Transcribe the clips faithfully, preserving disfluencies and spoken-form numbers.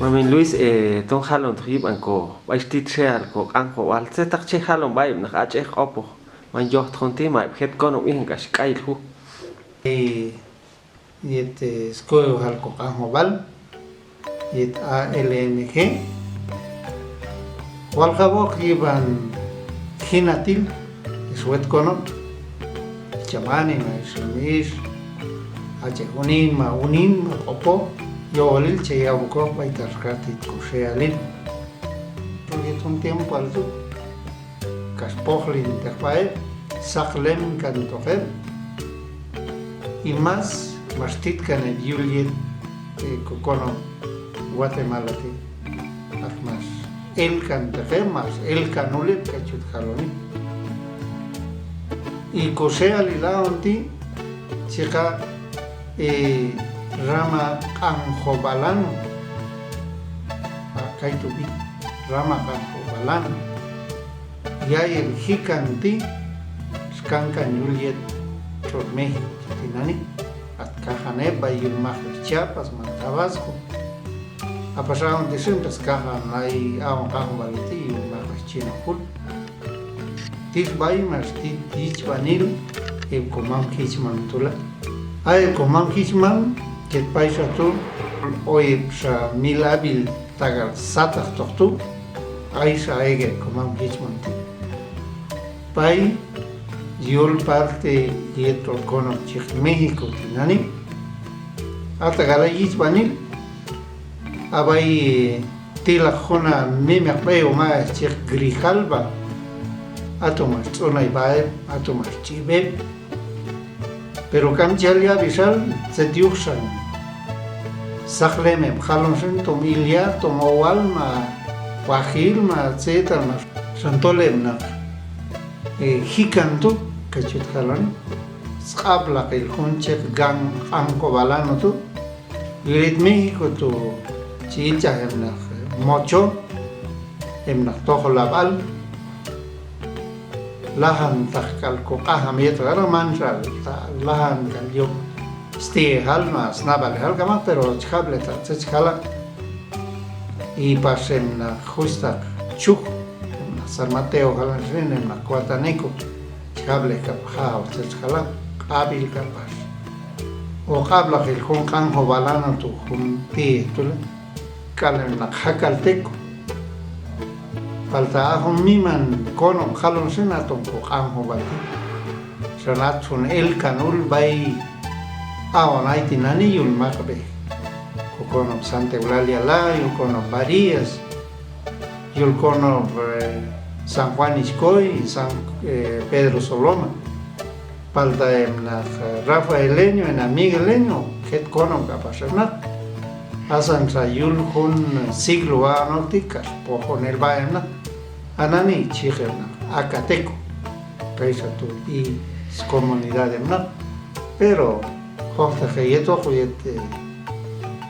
Mamin Luis, eh, ton jalontoq yib'an ko b'ay xtit xe'al ko q'anjob'al, tzetaq chi jalon b'ay heb' naq ach'ej q'opoj, man yojtaq jun ti', ma heb' jet konob' ijan k'ax k'ayil juj. Eh, yet, eh, skuyojal ko q'anjob'al yet A L M G. Wal jab'oq yib'an jinatil, ex wet konob', cham anima, ex ix, ach'ej unin ma unin ma q'opoj, yowalil che yab'okoq b'aytal xka tit ko xe'alil. Yet jun tiempoal tu' kax pojlinteq b'a heb', saqlemkantoq heb', y más max titkan heb' yul yet, eh, ko konob' Guatemala ti'. Ax max elkanteq heb', max elkan ul heb', kay chut jaloni. Y ko xe'alil hayon ti' chi jaq', eh, rama q'anjob'alano. A, kaytu' b'i, rama q'anjob'alano. Yayel jikan ti' xkankan yul yet tx'otx' México tinani'. At kajan heb' b'ay yul maqb'ej Chiapas ma Tabasco. A pax hayon ti' xin, pues kajan ay hayon q'anjob'al ti' yul maqb'ej Chinab'jul. Tix b'ay max tit yichb'anil heb' komam jichmam tu' la. A heb' komam jichmam yet payxa tu' oyeb'xa mil ab'il tak'al sataqtoq tu', ayxa ek' heb' komam jichmam ti' b'ay yul parte yet tol konob' chi yiq México tinani'. A tak'al ay yichb'anil, a b'ay tilaq jun a mimeq b'eyom a chi yiq Grijalva, a tu' max tz'unay b'a heb', a tu' max ch'ib' heb'. Pero k'am chi yal yab'ixal tzet yuj xan saqlem heb' jalon xin, tom ilya', tom owal ma wajil ma tzetal ma xan tol heb' naq, eh, jikan tu', kay chut jaloni. Sq'ab'laqil jun chek q'anjob'alano tu'. Yul yet México tu' chi ilchaj heb' naq mocho, heb' naq tojolab'al. Lajantaq k'al ko q'ajam yetoq, a la manxa ta lajan k'al yok sti'ejal ma snab'alejal k'amaq, pero chi jab'letaq tzet chi jala'. Y pax heb' naq juxhtaq chuj, heb' naq San Mateo jalan xin, heb' naq Guataneco, chi jab'lej k'apax jajaw tzet chi jala', q'ab'il k'apax. O q'ab'laqil jun q'anjob'alano tu' jun ti' tu' la, k'al heb' naq Jacalteco. Palta a jun miman konob' jalon xin, aton ko q'anjob'al ti'. Xan at jun elkan ul b'ay hayon ay tinani' yul maqb'ej ko konob' Santa Eulalia la, yul konob' Barillas, yul konob', eh, San Juan Ixcoy, San, eh, Pedro Soloma. Palta heb' naq, eh, rafaeleño, heb' naq migueleño, jet konob' k'apax heb' naq. Asan xa yul jun siglo hayon ok ti' kax pojon el b'a heb' naq. A nani' chi yiq heb' naq acateco. Kayxa tu' scomunidad heb' naq. Pero jojtaq heyetoq yet, eh,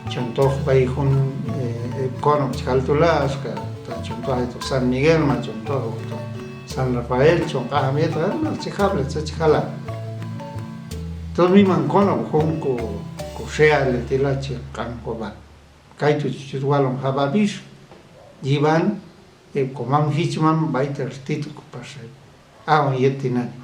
chon toj b'ay jun, eh, heb' konob' chi jal tu' la, axka ta chon toj hetoq San Miguel ma chon toj hetoq San Rafael, chon q'ajam yetoq, eh, ma chi jab'lej tzet chi jala'. Entonces miman konob' jun ko, ko xe'alil ti' la chi q'anjob'al. Kaytu' chi chut walon jab' ab'ix yib'an heb' komam jichmam b'aytal tit k'apax heb' hayon yet tinani'.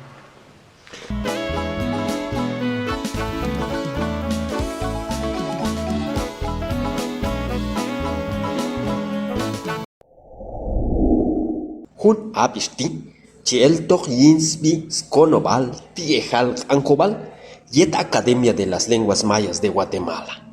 Jun ab'ix ti' chi eltoq yin sb'i skonob'al ti'ejal q'anjob'al yet Academia de las Lenguas Mayas de Guatemala.